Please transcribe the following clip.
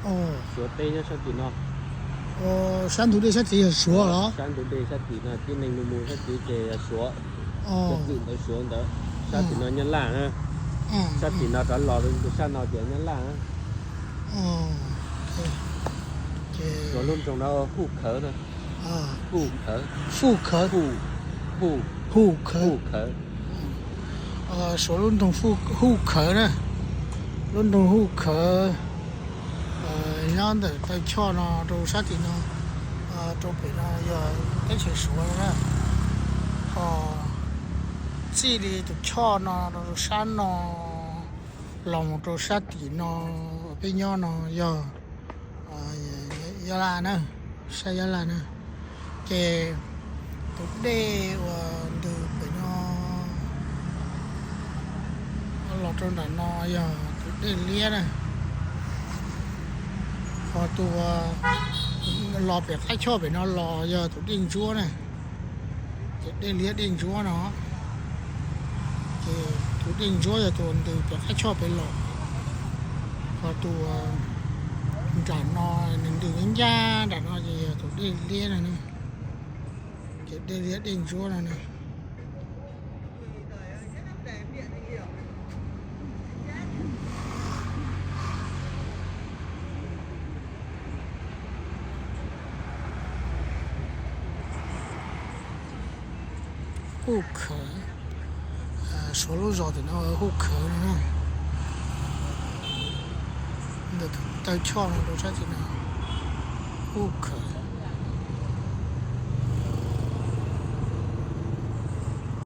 Suav teb nyob sab tim no. Sab ntug dej sab tid yog Suav los? Sab ntug dej sab tim no, tib neeg mus mus sab tid ces yog Suav. Cov kwm ntawd Suav ntawd. Sab tim no Nyab Laj na. Sab tim no rov los rau sab no ces Nyab Laj na. Suav lub nroog no Huj Khawv na. Huj Khawv. Huj Khawv. Huj Khawv. Suav lub nroog Huj Khawv na. Lub nroog Huj Khawv nyob ntawm taw choj no rau sab tim no, rau pem no yog teb chaws Suav na. Ho txij li tus choj no rau sab no los mus rau sab tim no peb nyob no yog Yab Laj na, sab Yab Laj na. Ces tus dej uas ntws pem no los rau nram no yog tus dej liab na. Ho tus los pem qab choj pem no los yog tus dej ntsuab na. Ces dej liab dej ntsuab no, ces tus dej ntsuab yog tus ntws pem qab choj pem los. Ho tus nram no nws ntws ncaj nram no ces yog tus dej liab no. Ces dej liab dej ntsuab no. Huj Khawv, Suav lub zos tim no Huj Khawv no. Ntawm taw choj no rau sab tim no, Huj Khawv.